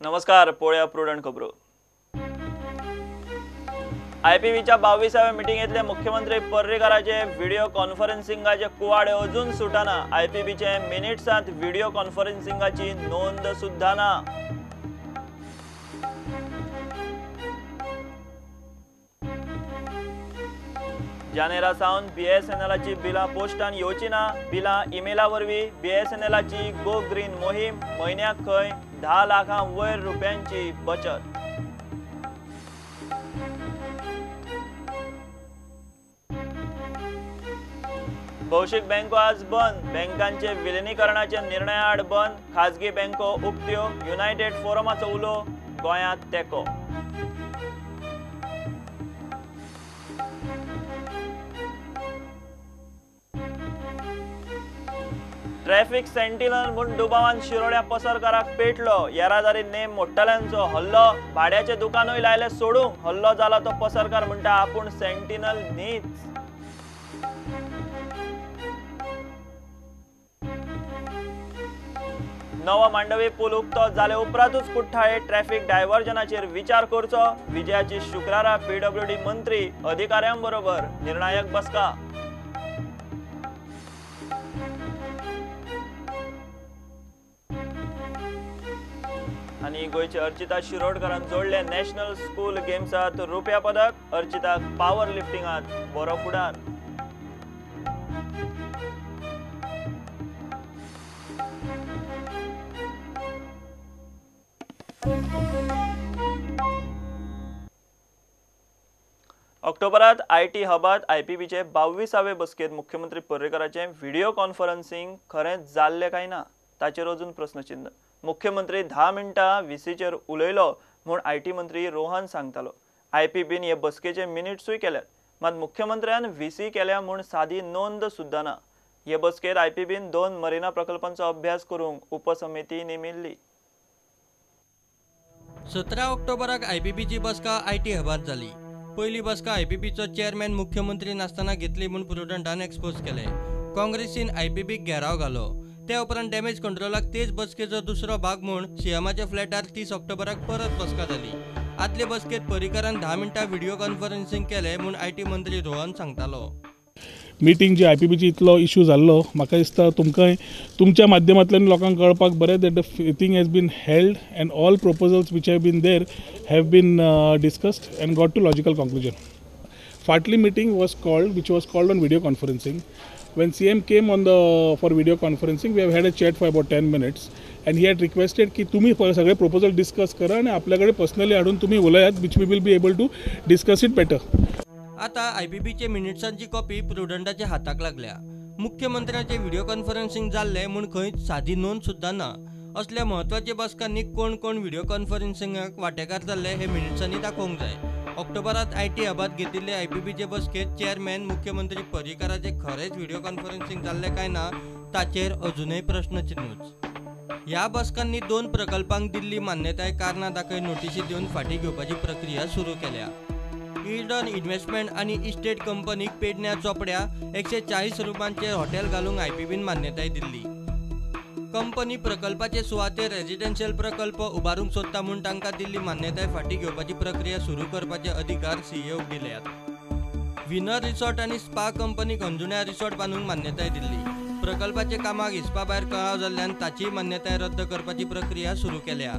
नमस्कार, पळोवया प्रुडंट खबरो. आयपीबीच्या 22व्या मिटिंगेतले मुख्यमंत्री पर्रीकाराचे व्हिडिओ कॉन्फरन्सिंगाचे कुवाडे अजून सुटना. आयपीबीचे मिनिट्सांत व्हिडिओ कॉन्फरन्सिंगाची नोंद सुद्धा ना. जानेरा सावन बीएसएनएलाची बिलां पोस्टान येवची ना, बिलां इमेला वरवीं. बीएसएनएलाची गो ग्रीन मोहीम, म्हयन्याक खंय 10 लाखां वयर रुपयांची बचत. भौशीक बँको आज बंद, बँकांचे विलिनीकरणाचे निर्णयाआड बंद, खाजगी बँको उक्त्यो. युनायटेड फोरमाचो उलो, गोंयांत तेंको. ट्रॅफिक सेंटिनल म्हूण दुबावान शिरोड्या पसरकाराक पेटलो. येरादारी नेम मोडटल्यांचो हल्लो, भाड्याचे दुकानूय लायले सोडूंक. हल्लो जाला तो पसरकार म्हणटा आपूण सेंटिनल न्हीच. नवो मांडवी पूल उक्तो जाले उपरांतूच कुठ्ठाळे ट्रॅफिक डायव्हर्जनाचेर विचार करचो. विजयाची शुक्रारा पीडब्ल्यूडी मंत्री अधिकाऱ्यांबरोबर निर्णायक बसका. आनी गोंयचे अर्चिता शिरोडकरान जोडले नॅशनल स्कूल गेम्सांत रुप्या पदक. अर्चिताक पावर लिफ्टिंगांत बरो फुडार. ऑक्टोबरात IT हबात आयपीबीचे 22वे बसकेंत मुख्यमंत्री पर्रीकाराचें व्हिडिओ कॉन्फरन्सिंग खरेंच जाल्लें काय ना ताचेर अजून प्रस्नचिन्ह. मुख्यमंत्री 10 मिनटां व्हीसीचेर उलयलो म्हूण IT मंत्री रोहन सांगतालो. आयपीबीन हे बसकेचे मिनिट्सूय केल्यात, मात मुख्यमंत्र्यान व्हीसी केल्या म्हूण सादी नोंद सुद्दां ना. हे बसकेंत आयपीबीन 2 मरिना प्रकल्पांचो अभ्यास करूंक उपसमिती नेमिल्ली. 17 ऑक्टोबराक आयपीबीची बसका IT हबात जाली. पयली बसका आयपीबीचो चेअरमॅन मुख्यमंत्री नासतना घेतली म्हूण प्रुडंटान एक्सपोज केलें. काँग्रेसीन आयपीबीक घेराव घालो. त्या उपरांत डॅमेज कंट्रोलाक तेच बसकेचो दुसरो भाग म्हूण सीएमाच्या फ्लॅटार 30 ऑक्टोबराक परत बसका जाली. आदले बसकेत पर्रीकारान 10 मिनटां व्हिडिओ कॉन्फरन्सिंग केलें म्हूण IT मंत्री रोहन सांगतालो. मिटींग जी आयपीबीची इतलो इशू जाल्लो, म्हाका दिसता तुमकां तुमच्या माध्यमांतल्यान लोकांक कळपाक बरें that the thing has been held and all proposals which have been there have been discussed and got to logical conclusion. फाटली meeting was called which was called on video conferencing. When CM came on the for video conferencing, we have had a chat for about 10 minutes and he had requested की तुम्ही सगळे proposal discuss करा आणि आपल्याकडे personally हाडून तुम्ही उलयात, which we will be able to discuss it better. आता आयपीबीचे मिनिट्सांची copy प्रुडंटाच्या हाताक लागल्या. मुख्यमंत्र्याचे व्हिडिओ कॉन्फरन्सिंग जाल्ले म्हूण खंयच सादी नोंद सुद्दां ना. असल्या म्हत्वाच्या बसकांनी कोण कोण व्हिडिओ कॉन्फरन्सिंगाक वांटेकार जाल्ले हे मिनिट्सांनी दाखोवंक जाय. ऑक्टोबरात IT हबात घेतिल्ले आयपीबीचे बसकेत चेअरमॅन मुख्यमंत्री पर्रीकाराचे खरेंच व्हिडिओ कॉन्फरन्सिंग जाल्लें काय ना ताचेर अजूनय प्रश्नचिन्हूच. ह्या बसकांनी 2 प्रकल्पांक दिल्ली मान्यताय कारणां दाखय नोटिशी दिवन फाटीं घेवपाची प्रक्रिया सुरू केल्या. इर्डन इन्व्हेस्टमेंट आनी इस्टेट कंपनीक पेडण्या चोपड्या 140 रुपयांचेर हॉटेल घालूंक आयपीबीन मान्यताय दिल्ली. कंपनी प्रकल्पाचे सुवातेर रेजिडेन्शियल प्रकल्प उबारूंक सोदता म्हूण तांकां दिल्ली मान्यताय फाटीं घेवपाची प्रक्रिया सुरू करपाचे अधिकार सीईओक दिल्यात. विनर रिसॉर्ट आनी स्पा कंपनीक अंजुण्या रिसॉर्ट बांदूंक मान्यताय दिल्ली. प्रकल्पाचे कामाक हिसपा भायर कळाव जाल्ल्यान ताचीय मान्यताय रद्द करपाची प्रक्रिया सुरू केल्या.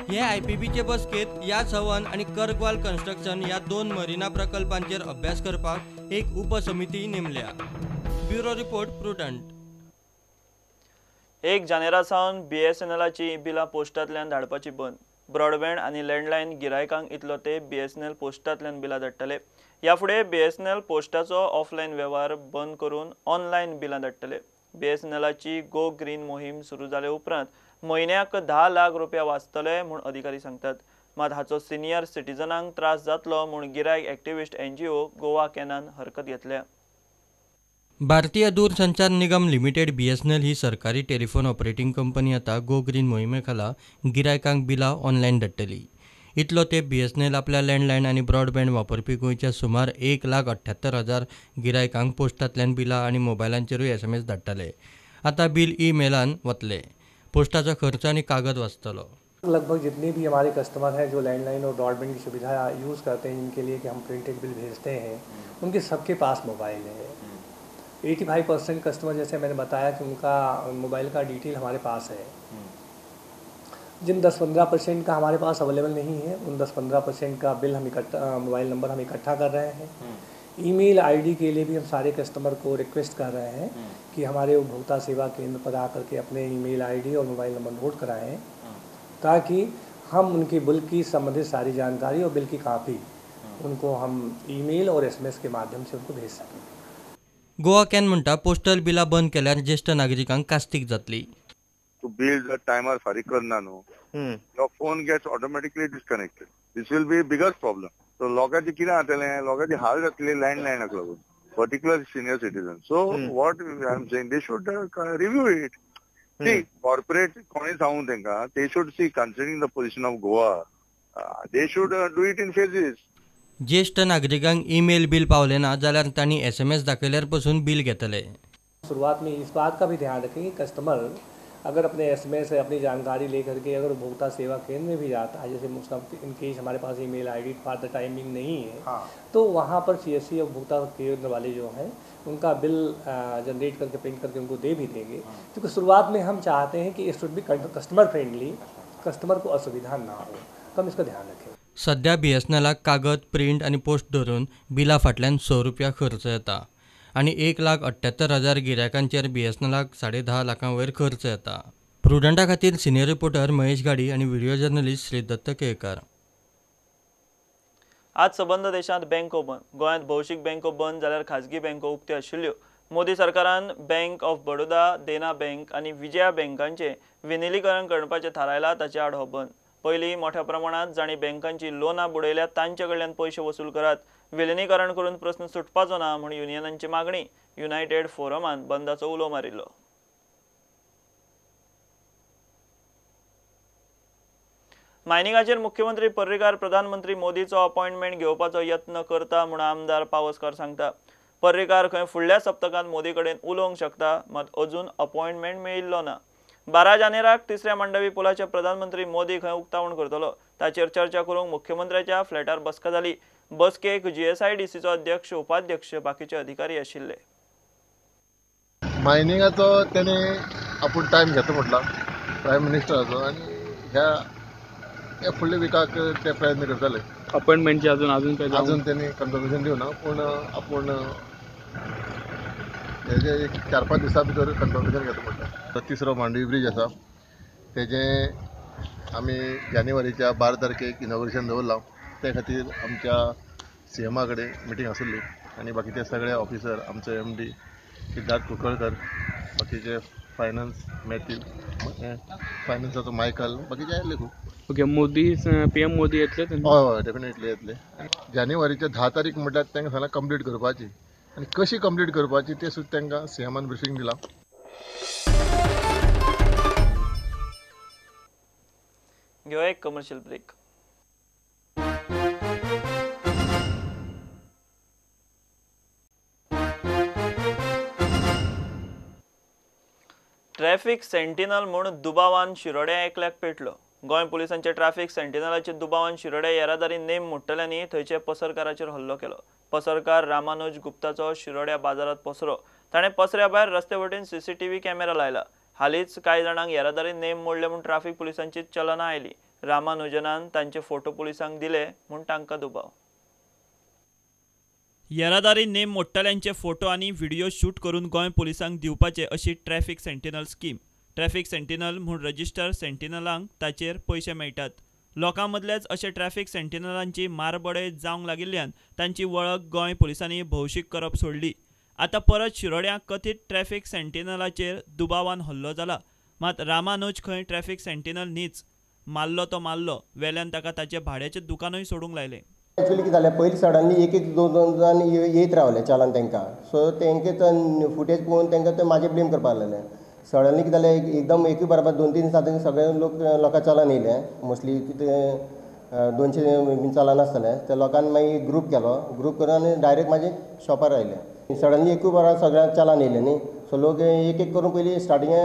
हे आयपीबीचे बसकेत याच हवन आनी करगवाल कन्स्ट्रक्शन ह्या 2 मरिना प्रकल्पांचेर अभ्यास करपाक एक उपसमिती नेमल्या. Bureau report, Prudent. 1 जानेरा सावन बीएसएनएलाची बिलां पोस्टांतल्यान धाडपाची बंद. ब्रॉडबँड आनी लँडलायन गिरायकांक इतलो ते बीएसएनएल पोस्टांतल्यान बिलां धाडटले. ह्या फुडें बीएसएनएल पोस्टाचो ऑफलायन वेव्हार बंद करून ऑनलायन बिलां धाडटले. बीएसएनएलाची गो ग्रीन मोहीम सुरू जाले उपरांत म्हयन्याक 10 लाख रुपया वाचतले म्हूण अधिकारी सांगतात. मात हाचो सिनियर सिटीजनांक त्रास जातलो म्हूण गिरायक एक्टिविस्ट एनजीओ गोवा कॅनान हरकत घेतल्या. भारतीय दूरसंचार निगम लिमिटेड बीएसएनएल ही सरकारी टेलिफोन ऑपरेटिंग कंपनी आतां गो ग्रीन मोहिमे खाला गिरायकांक बिलां ऑनलायन धाडटली. इतलो तेंप बीएसएनएल आपल्या लँडलायन आनी ब्रॉडबँड वापरपी गोंयच्या सुमार 1,78,000 गिरायकांक पोस्टांतल्यान बिलां आनी मोबायलांचेरूय एसएमएस धाडटाले. आतां बील ई मेलान वतले. पोस्टाचो खर्च आनी कागद वाचतलो. लगभग जितने भी हमारे कस्टमर हैं जो लैंडलाइन और ब्रॉडबैंड की सुविधा यूज़ करते हैं, जिनके लिए कि हम प्रिंटेड बिल भेजते हैं, उनके सबके पास मोबाइल है। 85% कस्टमर, जैसे मैंने बताया कि उनका मोबाइल का डिटेल हमारे पास है। जिन 10-15% का हमारे पास अवेलेबल नहीं है, उन 10-15% का बिल हम इकट्ठा, मोबाइल नंबर हम इकट्ठा कर रहे हैं। ईमेल आईडी के लिए भी हम सारे कस्टमर को रिक्वेस्ट कर रहे हैं कि हमारे उपभोक्ता सेवा केंद्र पर आकर के अपने ईमेल आईडी और मोबाइल नंबर नोट कराएं, ताकि हम उनकी बिल की संबंधित सारी जानकारी और बिल की कापी उनको हम ईमेल और एसएमएस के माध्यम से उनको भेज सकें। गोवा can म्हणटा पोस्टल बिलां बंद केल्यार ज्येश्ठ नागरिकांक कास्तीक जातली। तूं बिल जर टायमार फारीक करना न्हू, your phone gets automatically disconnected. This will be biggest problem. So लोकांचे कितें जातलें, लोकांचे हाल जातले लँडलायनाक लागून, particular senior citizen. So what I am saying, they should review it. See, corporate कोणी सांगू तेंका, they should see, considering the position of Goa, they should do it in phases. ज्येश्ठ नागरिकांक ईमेल बिल पावलें ना जाल्यार तांणी एसएमएस दाखयल्यार पसून बिल घेतले। शुरुआत में इस बात का भी ध्यान रखें कि कस्टमर अगर अपने एसएमएस अपनी जानकारी लेकर के अगर उपभोक्ता सेवा केंद्र में भी जाता है, जैसे इन केस हमारे pass email ID for the timing नहीं है, हाँ, तो वहाँ पर सीएससी उपभोक्ता केंद्र वाले जो हैं उनका बिल जनरेट करके प्रिंट करके उनको दे भी देंगे। क्योंकि शुरुआत में हम चाहते हैं कि it should be customer friendly, customer को असुविधा ना हो, तो हम इसका ध्यान रखें। सध्या बीएसएनएलाक कागद, प्रिंट आनी पोस्ट धरून बिला फाटल्यान 100 रुपया खर्च येता आनी 1,78,000 गिरायकांचेर बीएसएनएलाक 10.5 लाखां वयर खर्च येता। प्रुडंटा खातीर सिनियर रिपोर्टर महेश गाडी आनी व्हिडिओ जर्नलिस्ट श्री दत्त केळकर। आज सबंद देशांत बँको बंद। गोंयांत भौशीक बँको बंद जाल्यार खाजगी बँको उक्त्यो आशिल्ल्यो। मोदी सरकारान bank of Baroda, Dena bank आनी विजया बँकांचें विनिलीकरण करपाचें थारायलां, ताचे आड हो बंद। पयलीं मोठ्या प्रमाणांत जांणी बँकांची लोनां बुडयल्या तांचे कडल्यान पयशे वसूल करात, विलिनीकरण करून प्रस्न सुटपाचो ना म्हूण युनियनांची मागणी। युनायटेड फोरमान बंदाचो उलो मारिल्लो। मायनिंगाचेर मुख्यमंत्री पर्रीकार प्रधानमंत्री मोदीचो अपॉइंटमेंट घेवपाचो यत्न करता म्हूण आमदार पावसकार सांगता। पर्रीकार खंय फुडल्या सप्तकांत मोदी कडेन उलोवंक शकता, मात अजून अपॉइंटमेंट मेळिल्लो ना। 12 जानेराक तिसऱ्या मांडवी पुलाचे प्रधानमंत्री मोदी खंय उक्तावण करतलो ताचेर चर्चा करूंक मुख्यमंत्र्याच्या फ्लॅटार बसका जाली। बसकेक जीएसआयडीसीचो अध्यक्ष, उपाध्यक्ष, बाकीचे अधिकारी आशिल्ले। मायनिंगाचो तेणे आपूण टायम घेता म्हटला प्रायम मिनिस्टराचो, आनी ह्या ह्या फुडल्या विकाक ते प्रयत्न करतले। अपॉइंटमेंटची अजून अजून काय अजून तेणी कन्फर्मेशन दिवना, पूण आपूण हेजे एक 4-5 दिसां भितर कन्फर्मेशन घेता म्हटलें। तिसरो मांडवी ब्रिज आसा तेजें आमी जानेवारीच्या 12 तारखेक इनॉग्रेशन दवरलां। ते खातीर आमच्या सीएमा कडेन मिटींग आसली आनी बाकीचे सगळे ऑफिसर, आमचो एमडी सिद्धार्थ कुंकळकर, बाकीचे फायनान्स मॅथ्यू, फायनान्साचो मायकल, बाकीचे आयले खूब। ओके, मोदी पीएम मोदी येतले? हय हय, डेफिनेटली येतले। जानेवारीच्या 10 तारीख म्हटल्यार तांकां सांगलां कंप्लीट करपाची, आनी कशी कंप्लीट करपाची ते सुद्दां तांकां सीएमान ब्रिफींग दिलां। घेवया एक कमर्शियल ब्रेक। ट्रॅफिक सेंटिनल म्हूण दुबावान शिरोड्या एकल्याक पेटलो। गोंय पुलिसांच्या ट्रॅफिक सेंटिनलाचे दुबावान शिरोड्या येरादारी नेम मोडटल्यांनी थंयचे पसरकाराचेर हल्लो केलो। पसरकार रामानुज गुप्ताचो शिरोड्या बाजारांत पसरो। ताणें पसऱ्या भायर रस्ते वटेन सीसीटीव्ही कॅमेरा लायला। हालींच कांय जाणांक येरादारी नेम मोडले म्हूण ट्रॅफिक पुलिसांची चलनां आयली। रामानुजनान तांचे फोटो पुलिसांक दिले म्हूण तांकां दुबाव। येरादारी नेम मोडटल्यांचे फोटो आनी व्हिडिओ शूट करून गोंय पुलिसांक दिवपाचे अशी traffic sentinel scheme. Traffic sentinel म्हूण रजिस्टर सेंटिनलांक ताचेर पयशे मेळटात। लोकां मदलेच अशे ट्रॅफिक सेंटिनलांची मारबडय जावंक लागिल्ल्यान तांची वळख गोंय पुलिसांनी भौशीक करप सोडली। आतां परत शिरोड्यां कथीत ट्रॅफिक सेंटिनलाचेर दुबावान हल्लो जाला। मात रामानुज खंय ट्रॅफिक सेंटिनल न्हीच, मारलो तो मारलो, वेल्यान ताका ताचें भाड्याचें दुकानूय सोडूंक लायलें। एक्चुअली कितें जालें, पयलीं सडनली एक एक दोन दोन जाण येयत रावले चालान तांकां, सो तेंके फुटेज पळोवन तांकां ते म्हाजेर ब्लेम करपाक लागले। सडनली कितें जालें, एकदम एकूय बराबर 2-3 दिसांनी सगळे लोक लोकां चालान येयले, मोस्टली कितें 200 बीन चालान आसतलें। त्या लोकांनी मागीर ग्रूप केलो, ग्रूप करून आनी डायरेक्ट म्हाजे शॉपार आयले। सडनली एकूय बराबर सगळ्यांक चालान येयले न्ही, सो लोक एक एक करून पयलीं स्टार्टिंगे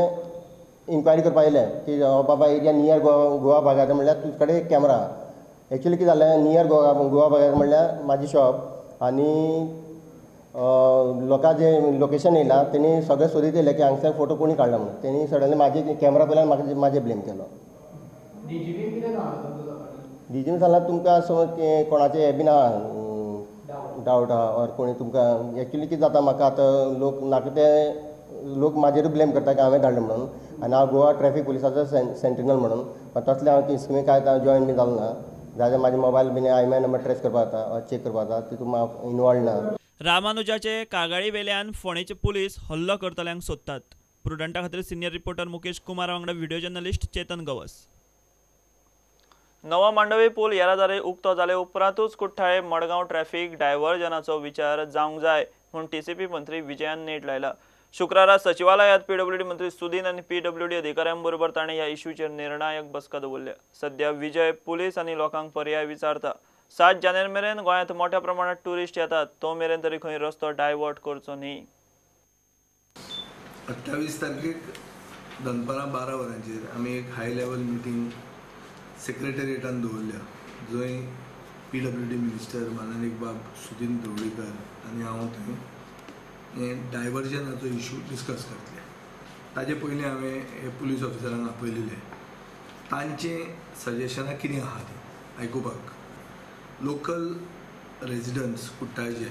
इन्क्वायरी करपाक येयले की बाबा एरिया नियर गोवा गोवा भागात म्हणल्यार तुजे कडेन एक कॅमरा आहा. एक्चुअली कितें जालें, नियर गोवा गोवा भागात म्हणल्यार म्हाजी शॉप आनी लोकां जें लोकेशन येयलां तेणी सगळें सोदीत येयलें की हांगसर फोटो कोणी काडला म्हणून. तेणी सडनली म्हाजे कॅमरा पयल्यान म्हाका म्हाजे ब्लेम केलो. डीजीपीन सांगलां तुमकां समज कोणाचें हें बीन आहा डावट आहा ऑर कोणी तुमकां एक्चुअली कितें जाता म्हाका आतां लोक नाका ते लोक म्हाजेरूच ब्लेम करता की हांवें धाडलें म्हणून आनी हांव गोवा ट्रॅफीक पुलिसाचो सेंटिनल म्हणून तसलें हांव स्किमी कांय जॉयन बी जालो ना जाल्यार म्हाजे मोबायल बीन आयएमआय नंबर ट्रेस करपाक जाता ऑर चॅक करपाक जाता तितून हांव इनवॉल्व ना. रामानुजाचे कागाळीवेल्यान फोंडेचे पुलीस हल्लो करतल्यांक सोदतात. प्रुडंटा खातीर सिनियर रिपोर्टर मुकेश कुमार वांगडा व्हिडिओ जर्नलिस्ट चेतन गवस. नवो मांडवी पूल येरादारी उक्तो जाले उपरांतूच कुठ्ठाळे मडगांव ट्रॅफिक डायव्हर्जनाचो विचार जावंक जाय म्हूण टीसीपी मंत्री विजयान नेट लायला. शुक्रारा सचिवालयांत पीडब्ल्यूडी मंत्री सुदीन आनी पीडब्ल्यूडी अधिकाऱ्यांबरोबर ताणें ह्या इश्यूचेर निर्णायक बसका दवरल्या. सध्या विजय पुलीस आनी लोकांक पर्याय विचारता. 7 जानेवारी मेरेन गोंयांत मोठ्या प्रमाणात टुरिस्ट येतात तो मेरेन तरी खंय रस्तो डायवर्ट करचो न्ही. 28 तारखेक दनपारां 12 वरांचेर आमी एक हाय लेवल मिटींग सेक्रेटेरिएटान दवरल्या, जंय पीडब्ल्यूडी मिनिस्टर माननीय बाब सुदीन ढवळीकर आनी हांव थंय हें डायवर्जनाचो इशू डिस्कस करतले. ताजे पयलीं हांवें हे पुलीस ऑफिसरांक आपयलेले, तांचें सजेशनां कितें आहा तें आयकुपाक. लोकल रेजिडंट्स कुट्टाळचे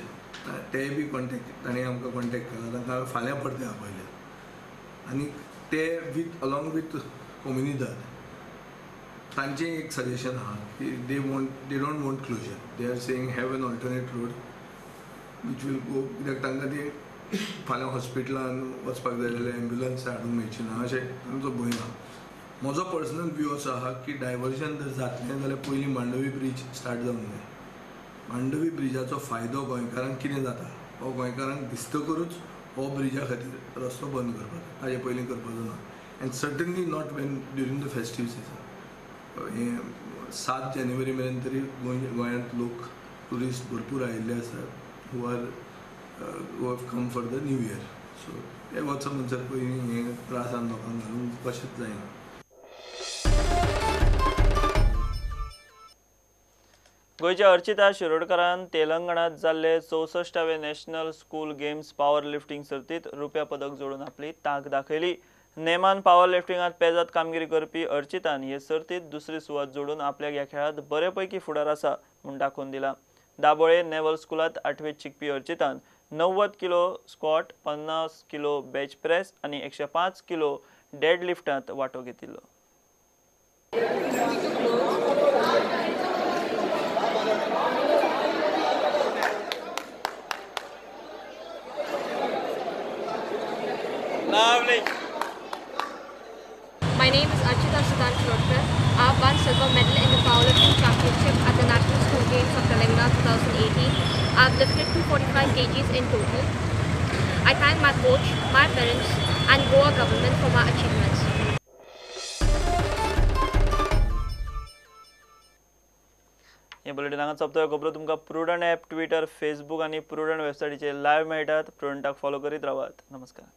ते बी कॉन्टेक्ट ताणें आमकां कॉन्टेक्ट केला, तांकां हांवें फाल्यां परते आपयले आनी ते वीथ अलॉंग विथ कोमुनिदाद तांचें एक सजेशन आहा की they don't want closure, they are saying have an alternate road which will go. कित्याक तांकां ती फाल्यां हॉस्पिटलान वचपाक जाय जाल्यार एम्ब्युलन्स हाडूंक मेळची ना अशें तांचो भंय आहा. म्हजो पर्सनल व्यू असो आहा की डायवर्जन जर जातलें जाल्यार पयलीं मांडवी ब्रीज स्टार्ट जावंक जाय. मांडवी ब्रिजाचो फायदो गोंयकारांक कितें जाता हो गोंयकारांक दिसतकरूच हो ब्रिजा खातीर रस्तो बंद करपाचो, ताजे पयलीं करपाचो ना. And certainly not when during the festive season. हें 7 जानेवारी मेरेन तरी गोंयांत लोक ट्युरिस्ट भरपूर आयिल्ले आसात who are who have come for the new year. So ते वचप म्हणसर पयलीं हें त्रासान लोकांक घालूंक कशेंच जायना. गोंयच्या अर्चिता शिरोडकारान तेलंगणात जाल्ले 64वे national school games power lifting सर्तीत रुप्या पदक जोडून आपली तांक दाखयली. नेमान पावर लिफ्टिंगात पेजात कामगिरी करपी अर्चितान हे सर्तीत दुसरी सुवात जोडून आपल्याक ह्या खेळात बरेपैकी फुडार आसा म्हूण दाखोवन दिला. दाबोळे नेव्हल स्कुलात 8वेंत शिकपी अर्चितान 90 kilo squat, 50 kilo bench press आनी 105 किलो डेड लिफ्टांत वांटो घेतिल्लो. Lovely. My name is Archita Sudan Shirodkar. I have won silver medal in the powerlifting championship at the National School Games of Telangana 2018. I have lifted 245 kgs in total. I thank my coach, my parents and Goa government for my achievements. हे bulletin हांगा सोंपता. खबरो तुमकां prudent app, Twitter, Facebook आनी prudent वेबसायटीचेर live मेळटात. प्रुडंटाक follow करीत रावात. नमस्कार.